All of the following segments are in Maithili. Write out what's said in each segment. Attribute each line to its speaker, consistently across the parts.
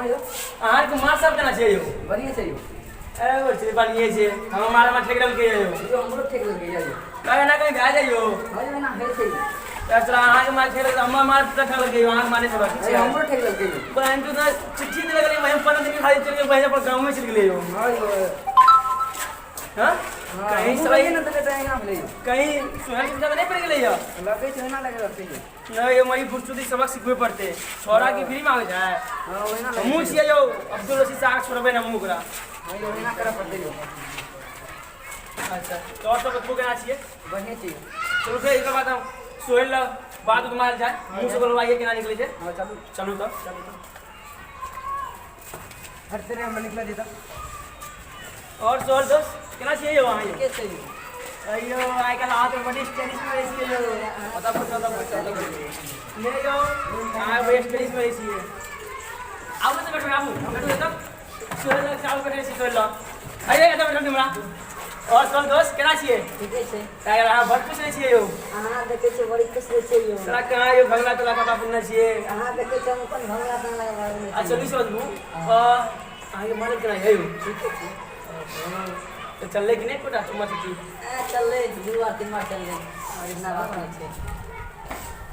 Speaker 1: हां यौ।
Speaker 2: अहाँके माँ सब केना छै यौ?
Speaker 1: बढ़िए छै यौ।
Speaker 2: ए ओ छै, बढ़िए छै। हमर मारे माँ ठेक देलकै यौ।
Speaker 1: यौ, हमरो ठेक देलकै यौ।
Speaker 2: कहीं ना कहीं भए जाइ यौ।
Speaker 1: हां यौ, एना होइ छै यौ।
Speaker 2: तऽ साला अहाँके माँ ठेक देलकै, हमर माँ तऽ ठेक देलकै यौ, अहाँके माँ नहि ठेकलक, ठीक
Speaker 1: ए
Speaker 2: छै?
Speaker 1: हमरो ठेक देलकै यौ।
Speaker 2: बहन तू तऽ चिट्ठी देले गेलै, बहन 15 दिन खाली चलि गेलै, बहन अपन गाँवमे चलि गेलै यौ।
Speaker 1: हां यौ।
Speaker 2: हाँ? कहीं
Speaker 1: हमहूँ
Speaker 2: साला
Speaker 1: रहियै ने तऽ एना भेलै यौ।
Speaker 2: कहीं सोहन के तऽ नहि पड़ि गेलै यौ?
Speaker 1: लगै छै ओहिना लागि रहल छै यौ।
Speaker 2: नहीं यौ, मरी फुर्सुदी सबक सिखबे पड़तै। छोरा की फ्री में आबै छै?
Speaker 1: हां, ओहिना लगै
Speaker 2: हमहूँ
Speaker 1: छै।
Speaker 2: छियै यौ अब्दुल रशीद साहब, छोड़बै ने हमहूँ ओकरा।
Speaker 1: हां यौ, ओहिना करऽ पड़तै यौ।
Speaker 2: अच्छा, तोहर सब बतबू, केना छियै?
Speaker 1: बढ़िए छै यौ।
Speaker 2: चलू फेर एकर बाद हम सोहेल लग बात उत मारल जाय, मुँह से बोलवाइए केना निकलै छै।
Speaker 1: हां, चलू।
Speaker 2: चलू तऽ।
Speaker 1: चलू तऽ। हट से रे, हमरा निकला देता।
Speaker 2: और सोहेल दोस्त, केना छियै यौ अहाँ यौ?
Speaker 1: के छै यौ?
Speaker 2: अयो, आइ काल्हि अहाँ तऽ बड़ी स्टाइलिश में रहै छियै यौ।
Speaker 1: पता पता पता।
Speaker 2: नहि यौ, अहाँ बड़ी स्टाइलिश में रहै छियै। आबू तऽ बैठू, आबू बैठू तऽ। सोहेल लग से आबू, बैठे छी सोहेल लग। अरे, एतऽ बैठल छी हमरा। और सोहेल दोस्त, केना छियै?
Speaker 3: ठीके छै।
Speaker 2: आइ काल्हि अहाँ बड़ खुश रहै छियै यौ।
Speaker 3: अहाँ देखै छियै, बड़ी खुश रहै छियै यौ।
Speaker 2: साला कहाँ यौ, बंगला तंगला कपड़ा पहिनने छियै?
Speaker 3: अहाँ देखै छियै, हम अपन भंगला तंगला के बारे मे।
Speaker 2: अच्छा, ई समझबू, अहाँके मदद केना यौ?
Speaker 3: ठीके छै।
Speaker 2: तऽ चललै कि नहि कोटा चुम्मा चुच्ची?
Speaker 3: ए, चललै, दू बार तीन बार चललै, और इतना बात नहि छै।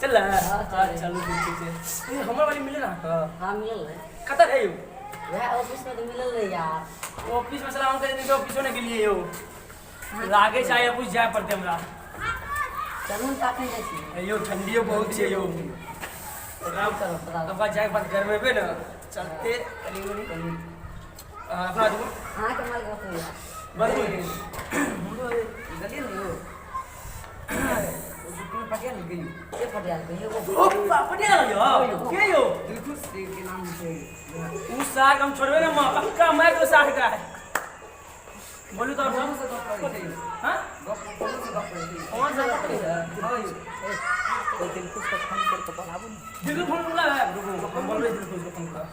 Speaker 2: चललै?
Speaker 3: हाँ, चललै।
Speaker 2: चलू, ठीक छै। ई हमर वाली मिलल अहाँके?
Speaker 3: हाँ, मिलल रहै।
Speaker 2: कतऽ रहै यौ?
Speaker 3: वएह ऑफिस मे तऽ मिलल रहै यार।
Speaker 2: ऑफिस में साला हम कहि दिन ऑफिसो नहि गेलियै यौ। लागै छै आइ ऑफिस जाय पड़तै हमरा।
Speaker 3: चलू ने, तऽ अखन जाइ छी।
Speaker 2: यौ, ठंडियो बहुत छै यौ।
Speaker 3: चलो, बताउ।
Speaker 2: अब जाए के बाद गरमेबे ने चलते कनि मनि। अपना आदमी।
Speaker 3: अहाँके माल बतबू यार।
Speaker 2: बतबू।
Speaker 1: गलिए ने यौ, ओ पटिया ने गई।
Speaker 3: के फटियाल कहियो?
Speaker 2: ओ पटिया यौ, के यौ?
Speaker 1: दिलखुश के नाम छै।
Speaker 2: उ साग हम छोड़बे ना, मां पक्का मैं तो साग का है। बोलू तो और
Speaker 1: से गप करै छै यौ।
Speaker 2: हां।
Speaker 1: गप फोन से गप करै छै।
Speaker 2: कौन सा गप करै छै?
Speaker 1: हां यौ।
Speaker 3: तो दिलखुश के फोन करके बोलाबू ने।
Speaker 2: दिलखुश फोन बोला है। रुको, हम बोलबै दिलखुश को फोन कर।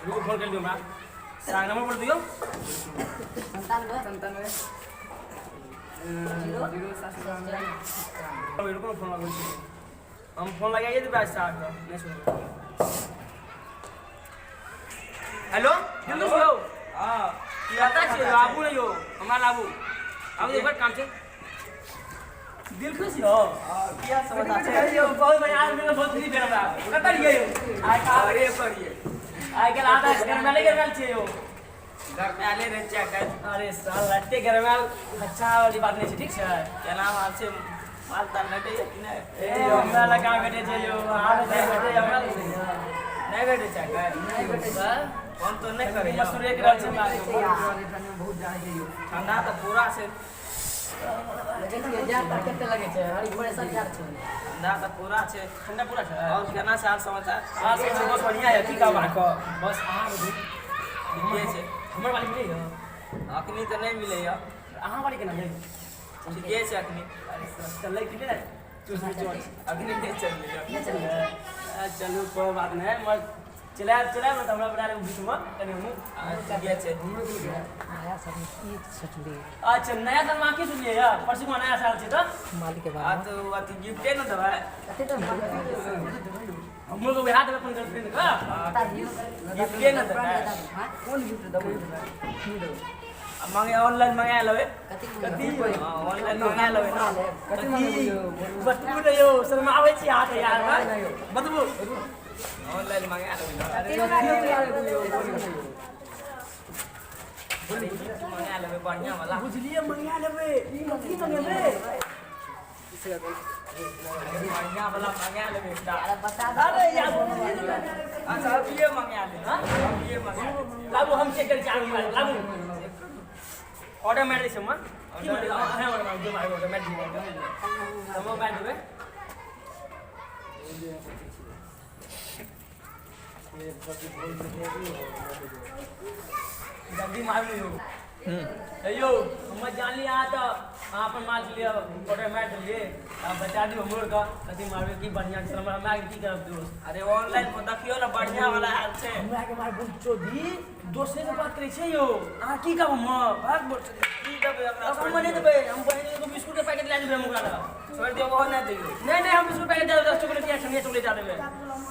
Speaker 2: रुको, फोन कर दियो हमरा। साग नंबर बोल दियो।
Speaker 3: 97।
Speaker 1: 97।
Speaker 3: 0।
Speaker 1: 0 7
Speaker 2: अभी रुको, फोन लगबै छी हम। फोन लगाइए देबै आज साग के। नहीं सुनबै। हेलो, दिलखुश यौ।
Speaker 1: हां।
Speaker 2: कतऽ छियै यौ? आबू ने यौ, हमरा लाबू, आबू, एक काम छै। दिलखुश यौ।
Speaker 1: हां, किया समाचार छै?
Speaker 2: यौ, बहुत बढ़िया आज मिलल, बहुत खुशी भेल हमरा। कतऽ रहियै यौ आइ काल्हि?
Speaker 1: अरे, पढ़िए।
Speaker 2: आइ काल्हि आधा गरमाले गरमाल छियै यौ।
Speaker 1: गरमाले रहै छियै काल्हि।
Speaker 2: अरे साला, एते गरमाल अच्छा वाली बात नहि छै, ठीक छै?
Speaker 1: केना हाल छै? माल ताल भेटैए कि नहि?
Speaker 2: ए यौ, हमरा लग कहाँ भेटै छै यौ? अहाँ लग नहि भेटै, हमरा लग
Speaker 1: नहि भेटै छै काल्हि?
Speaker 3: नहि भेटै छै।
Speaker 1: फोन तो नहि करै।
Speaker 2: मसूरे के रहल छै हमरा।
Speaker 1: बहुत जानै छै यौ, ठंडा तऽ पूरा छै।
Speaker 3: लगै छै जाड़ तऽ कते लगै छै, हरी घोड़े सब जाड़ छै।
Speaker 1: ठंडा तऽ पूरा छै।
Speaker 2: ठंडा पूरा छै।
Speaker 1: और केना छै हाल समाचार?
Speaker 2: हाँ, सब बस बढ़िया है। की कहब अहाँके, बस अहाँ बुझू।
Speaker 1: ठीके छै।
Speaker 2: हमर वाली मिलै यौ?
Speaker 1: अखनी तऽ नहि मिलैए।
Speaker 2: अहाँ वाली केना मिलै?
Speaker 1: ठीके छै अखनी।
Speaker 2: अरे सर, चललै कि नहि चूस चूस?
Speaker 1: अखनी नहि चललै।
Speaker 3: नहि चललै।
Speaker 2: चलू, कोनो बात नहि, मगर चलायब चलायब ने तऽ हमरा बना लेब बीचमे कनि हमहूँ।
Speaker 1: ठीके छै।
Speaker 3: नया साल में की सोचलियै?
Speaker 2: अच्छा, नया सालमे अहाँ की सोचलियै यऽ? परसू नया साल छै तऽ।
Speaker 3: मालिक के
Speaker 1: आ
Speaker 3: बारे
Speaker 1: तऽ अथी गिफ्टे ने देबै।
Speaker 3: कते तऽ
Speaker 2: हमरो के वएह देबै अपन गर्लफ्रेंड के।
Speaker 3: बता दियौ।
Speaker 1: गिफ्टे ने देबै।
Speaker 3: हाँ।
Speaker 1: कोन गिफ्ट देबै? आ मंगे ऑनलाइन मंगा लेबै।
Speaker 3: कथी?
Speaker 2: कथी?
Speaker 1: हाँ, ऑनलाइन मंगा लेबै ने।
Speaker 2: कथी बतबू ने यौ, शर्माबै छी अहाँ तऽ यार। बतबू।
Speaker 1: ऑनलाइन मंगा लेबै ने। अरे, गिफ्ट मंगा लेबै बढ़िआँ वाला।
Speaker 2: बुझलियै, मंगा लेबै। ई कथी मंगेबै?
Speaker 1: बढ़िआँ वाला मंगा लेबै एकटा।
Speaker 3: अरे, बता दो।
Speaker 2: अरे यार।
Speaker 1: अच्छा, अभिये मंगा लेबै।
Speaker 2: हाँ?
Speaker 1: अभिये मंगा लेबै।
Speaker 2: लाबू, हम चेक करै छी। आबू मोबाइल लाबू, ऑर्डर मारि दै छी हम। की मारि? अहाँ ऑर्डर मारि दियौ, ऑर्डर मारि दियौ। हम मारि देबै। जल्दी मारू यौ। यौ, हमर जानली अहाँ तऽ अहाँ अपन माल के लिए ऑर्डर मारि देलियै। आब बता दियौ हमरो के, कथी मारबै की बढ़िआँ छै? हमरा मारि की करब दोस्त?
Speaker 1: अरे, ऑनलाइन पर देखियौ ने, बढ़िआँ वाला आयल छै।
Speaker 2: हमरा के मार बहुत चोदी दोसरे से बात करै छै यौ। अहाँ की कहब हम भाग बोल।
Speaker 1: की देबै ओकरा।
Speaker 2: हम नहि देबै, हम बहिन एगो बिस्कुट के पैकेट लए जेबै हम ओकरा लग।
Speaker 1: छोड़ि दियौ, ओहो नहि दियौ।
Speaker 2: नहि नहि, हम बिस्कुट पैकेट दए देबै, 10 चॉकलेट या छनिया चॉकलेट दए देबै।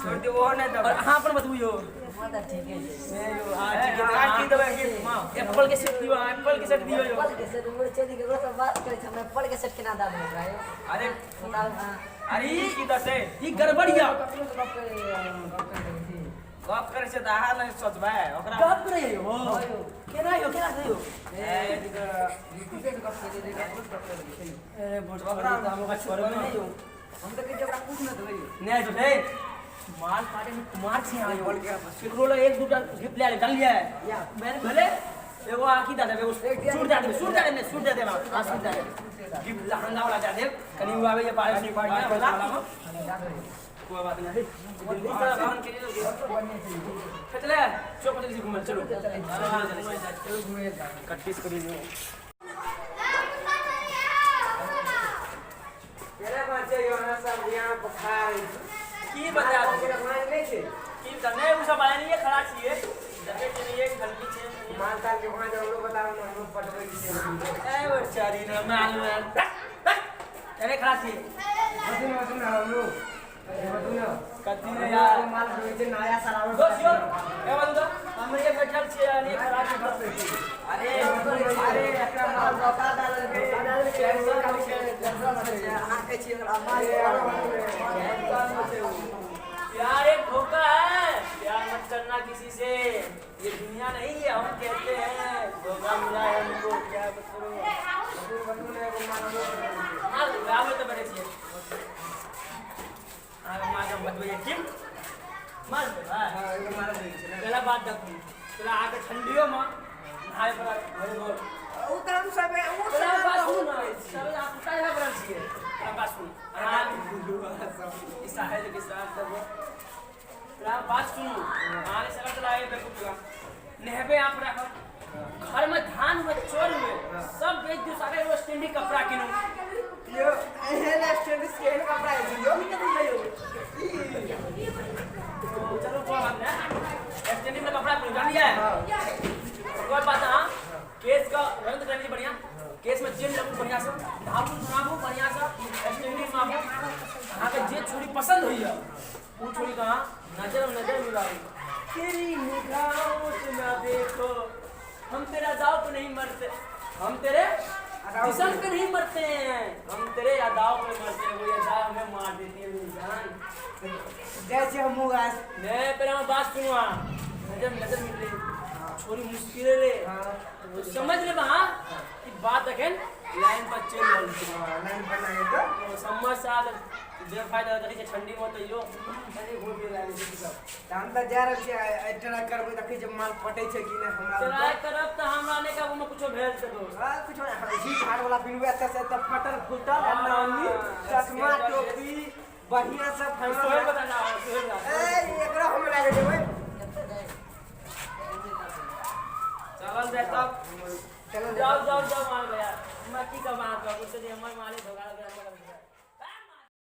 Speaker 1: छोड़ि दियौ, ओहो नहि
Speaker 2: और
Speaker 1: देबै।
Speaker 2: अहाँ अपन बतबू यौ।
Speaker 3: हमर तऽ ठीके छै।
Speaker 2: नहि यौ, अहाँ ठीके छै।
Speaker 1: अहाँ की देबै गिफ्ट माँ?
Speaker 2: एप्पल के सेट दियौ, अहाँ एप्पल के सेट दियौ यौ।
Speaker 3: एप्पल के सेट उमर चलि केकरो से बात करै छै, हम एप्पल के सेट केना दऽ देबै ओकरा यौ?
Speaker 1: अरे
Speaker 3: बताउ अहाँ।
Speaker 1: अरे ई की दतै?
Speaker 2: ई गड़बड़ यऽ।
Speaker 3: ककरो से गप करै गप करै छी।
Speaker 1: गप करै छै तऽ अहाँ नहि सोचबै ओकरा।
Speaker 2: गप करै यौ।
Speaker 3: हँ यौ।
Speaker 2: केना यौ, केना से यौ?
Speaker 1: ए,
Speaker 3: नीतीशे से गप करै छै, ककरो से गप करै छै।
Speaker 2: अरे ओकरा हम ओकरा छोड़बै नहि यौ।
Speaker 3: हम तऽ कहै छियै ओकरा कुछ नहि देबै यौ।
Speaker 2: नहि तो हे माल पाटे में कुमार छी अहाँ यौ। केकरो लग एक दूटा गिफ्ट लए ले जानलियै। मैंने भले एगो आँखी दए देबै, एगो सूट दए देबै, सूट दए देबै, सूट दए देबै, अहाँ सूट दए देबै, गिफ्ट लहंगा वाला दए देब, कनि ओ आबैए बाहर से बढ़िया वाला। कोई बात नहीं, दिल्ली से आन के लिए चले चौक पर चली घूमे, चलो
Speaker 3: चलू घुमे जाउ।
Speaker 2: कट्टीस करी जो।
Speaker 1: केना बात छै यौ, अहाँ सब यहाँ बुखार
Speaker 2: की बता
Speaker 1: भाँज नहि छै?
Speaker 2: की बता नहीं, उ सब आए नहीं, खड़ा छिए, देखै छियै नहीं, एक घंटी छै।
Speaker 1: माल ताल के भाँज हमरो बताबू ने, हमरो पटबै छियै।
Speaker 2: ए बेचारी न माल माल अरे खड़ा छिए।
Speaker 1: बतू ने, बतू ने हमरो, बतू ने।
Speaker 2: कथी ने यार?
Speaker 1: माल होइ छै नया साल आबै।
Speaker 2: दोस्त यौ, ए बाबू दा, हम ये बैठल छिए यानी खड़ा छिए।
Speaker 1: अरे अरे एकरा माल धोखा दऽ देलकै।
Speaker 2: टेंशन छै।
Speaker 3: अहाँ कहै छियै ओकरा माल।
Speaker 2: प्यार एक धोखा है, प्यार मत करना किसी से, ये दुनिया नहीं है। हम कहते हैं धोखा मिला है हमको, क्या मत करो।
Speaker 1: बतू ने, एगो माल हमरो पटबै छै।
Speaker 2: माल आबै तऽ बैठे छियै, अहाँके माँ के बतबै ठीक माल देबै।
Speaker 1: हँ, एगो माल होइ छै ने।
Speaker 2: पहला बात देखू, पहला आके ठंडियोमे नहाय पड़त भोरे भोर।
Speaker 1: ओ तऽ हम सब ओ
Speaker 2: पहला
Speaker 1: सब
Speaker 2: बात सुनू
Speaker 1: बहुत
Speaker 2: ने,
Speaker 1: करै छी।
Speaker 2: सब अहाँ कुत्ता जकाँ बनल छियै। पहला बात सुनू, अहाँ ई साहेब के साथ देबो। पहला बात सुनू, अहाँके सकल चलाए बेवकूफ जकाँ नहेबै अहाँ फटाफट, घरमे धान हुए चोर हुए सब बेच दियौ, सारे एगो स्टैंडिंग कपड़ा किनू।
Speaker 1: यौ, एहन स्टैंडिश केहन कपड़ा होइ छै यौ?
Speaker 2: ई कथी छै यौ? ओ, चलू कोई बात नहीं, स्टैंडिंग में कपड़ा किनू, जानलियै? कोई बात अहाँ केस का रंग करनी बढ़िया, केस में जेल लगू बढ़िया से, धाबू सुनाबू बढ़िया से, स्टैंडिंग माबू। अहाँके जे छोरी पसंद होइए ओ छोरी के अहाँ नजर में नजर मिलाबू। तेरी निगाहों से ना देखो, हम तेरा अदाओं पे नहीं मरते, हम तेरे जिस्म पे नहीं मरते हैं, हम तेरे अदाओं पे मरते हैं। वो अदा हमें मार देती है मेरी जान।
Speaker 1: जाइ छी हमहूँ गाछ।
Speaker 2: नहीं, पहले हम बात सुनो, अहाँ नजर में नजर मिले, छोरी मुश्किल रे तो समझ ले हाँ कि बात अखन लाइन पर चलि रहल छै।
Speaker 1: हँ, लाइन बनाए तऽ
Speaker 2: तो समझ से आब बेफायदा देखै छै ठंडी में तो यो
Speaker 1: कनि घूमि फिर आबै छी सब। तऽ हम तऽ जा रहल छियै, आइ ट्राई करबै, देखै छियै माल पटै छै कि नहि हमरा।
Speaker 2: ट्राई करब तऽ हमरा नहि कहब ओहिमे कुछो भेल छै दोस्त।
Speaker 1: हाँ, कुछो नहि, जी झाड़ वाला पिन्हबै एतऽ से एतऽ फटल फुटल आ नानी चश्मा टोपी बढ़िया से
Speaker 2: सोहेल
Speaker 1: फाइनल।
Speaker 2: बता ना, सोहेल बता।
Speaker 1: ए, एकरा हम लए के जेबै।
Speaker 2: चलल जाय तब।
Speaker 1: चलल।
Speaker 2: जाओ जाओ जाओ माल भैया, मैं की कहब अहाँके, ओहिसँ जे हमर माले धोखा देलकै, हमर।